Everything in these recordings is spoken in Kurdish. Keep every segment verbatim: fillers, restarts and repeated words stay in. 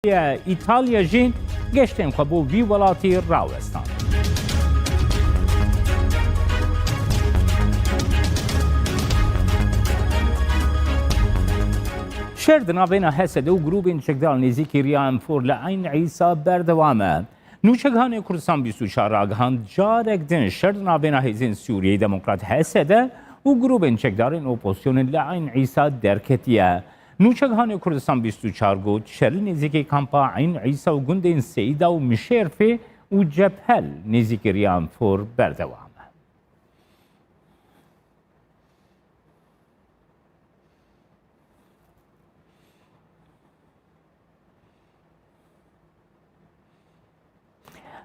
Îtalya jî geştên xwe bo vî welatî rawestan. Şer di navbêna H S D û grûbên çekdar nêzîkî riya Enfor li Eyn Îsa berdewam e. Nûçeghanê Kurdistan bîst û çar ragihand, carek din şer di navbêna Hêzên Sûriyeyê Demokrat, H S D, û grûbên çekdarên opozisyonê li Eyn Îsa derketiye. Nûçeghanê Kurdistan bîst û çar got, şer li nêzîkî kampa Eyn Îsa û gundên Seyda û Mişêrfê û Cephel nêzîkî riya Enfor berdewam e.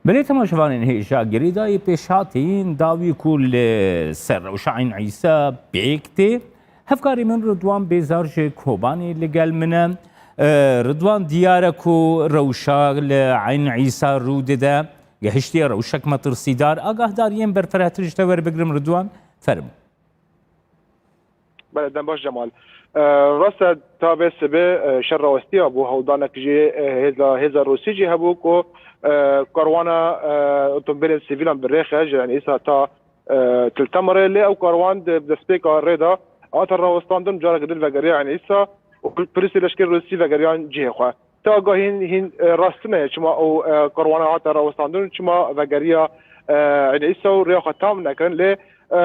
Belê temaşevanên hêja girêdayî pêşhatîn dawî ku li ser rewşa Eyn Îsa pêk tê. Hevkarê min Ridwan Bêzar ji Kobanê li gel min e. E, Ridwan, diyar e ku rewşa li Eyn Îsa rû dide. Gihiştiye rewşek metirsîdar. Agahdariyên berfirehtir ji te werbigirim Ridwan. Fermo. Belê, dem baş Cemal. E, rast e, ta vê sibê, e, şer rawestiya bû, hewldanek jî, e, hêza, hêza Rûsî jî hebû ku, e, karwana, e, otomobîlên sivîlan bi rêxe ji Eyn Îsa ta, e, Til Temirê, lê ew karwan di destpêka rê de hate rawestandin, careke din vegeriya Eyn Îsa û polîsê leşkerê Rûsî vegeriyan cihê xwe. Ti agahîn hîn, e, rast tune ye çima ew, e, karwana hate rawestandin û çima vegeriya, e, Eyn Îsa û rêya xwe tam nekirin. Lê, e,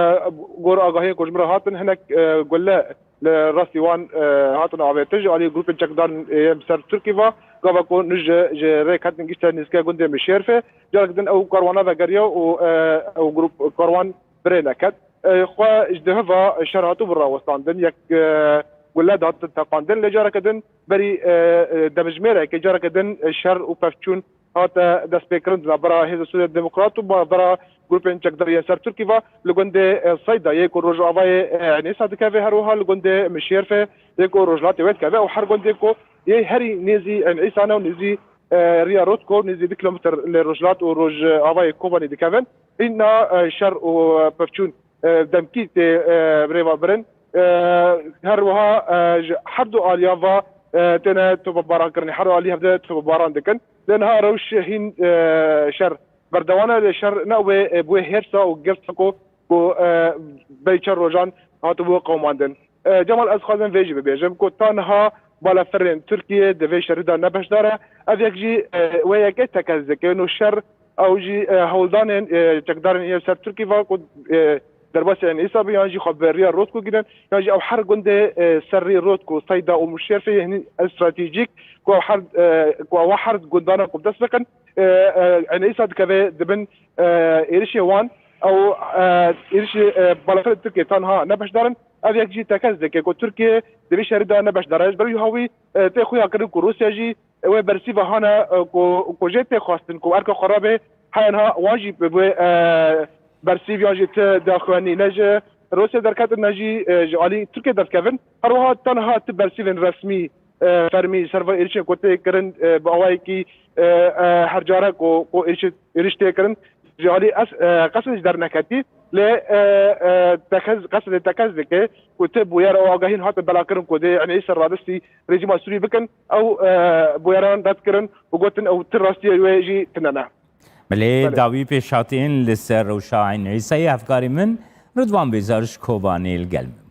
gor agahiyên ku ji min re hatin, hinek, e, gule li rastî wan, e, hatin avêtin ji alî grûpên çekdar, e, yên ser Tirkî ve. Gava ku nû ji, ji rê ketin gihişte nêzîkê gundê Mişêrfê, carek din ew karwana vegeriya û, e, ew grûp karwan bi rê neket. E, xwe ji dihiva şer hatibû rawestandin, yek, e, gule dihatin teqandin, lê careke din berî, e, e, demjimêreke, careke din, e, şer û pevçûn hate destpêkirin di navbera Hêza Sûriya Demokrat û navbera grûpên çekdariyên ser Tirkî ve li gundê, e, Seyda yê ku rojavayê, e, Eyn Îsa dikeve, her wiha li gundê Mişêrfê yê ku rojhilatê wê dikeve û her gundê ku yê herî nêzî Eyn Îsa ne û nêzî, e, riya Rotko, nêzî du kilometr li rojhilat û rojavayê Kobanê dikevin. Îna, e, şer û, e, pevçûn, e, demkî tê, e, bi rê ve birin. E, her wiha, e, ji her du aliya ve, e, têne topebaran kirin. Her alî hevde topebaran dikin. Lê niha rewş hîn, e, şer berdewam e. Lê şer ne wê, e, bi wê hêrsa û girsa ku, ku, e, berî çend rojan hatibû qewimandin. E, Cemal, ez dixwazim vê jî bibêjim ku ta niha balafirên Tirkiye di vê şerî de ne beşdar e. Ev yek jî, e, wê yekê tekez dike. No şer ew jî, e, hewldanên, e, çekdarên yên ser Tirkî ve ku, e, derbasî Eyn Îsa bin, yan jî xwe bi riya Rotko girin, yan jî ew her gundê, e, ser rî Rotko, Seyda û Muşêrfê yên stratejîk ku ew her, e, ku ew her gundana ku bi dest bixin, e, e, Eyn Îsa dikeve di bin, e, êrişê wan. Ew, e, êrişê, e, balafirê Tirkiyê tanha ne beşdar in. Ev yek jî tekez dike ku Tirkiye di vê şerî de ne beşdar e. Ji ber wî hawî, e, tê xuya kirin ku Rûsya jî wê bersîva hane, e, ku, ku jê tê xwestin ku erka xwe rabe, heya niha wan jî bi wê, e, bersîv yan jî ti daxuyanî ne ji Rûsya derketin ne jî, e, ji alî Tirkiye derdikevin. Her wiha tenha ti bersîvên resmî, e, fermî ser van êrişên ku tê kirin, e, bi awayekî, e, e, her care ku, ku êrişê, êriş tê kirin, ji alî es-, e, Qesedê ji derneketî. Lê, e, e, tekez, Qesedê tekez dike ku ti bûyer û agahîn hate belakirin ku dê Eyn Îsa radestî rejîma Sûrî bikin. Ew, e, bûyeran red kirin û gotin ew ti rastiyê wê jî tune ne. Belê, Belê. Dawî pêşhatîn li ser rewşa Eyn Îsayê hevkarê min Ridwan Bêzar ji Kobanê li gel min.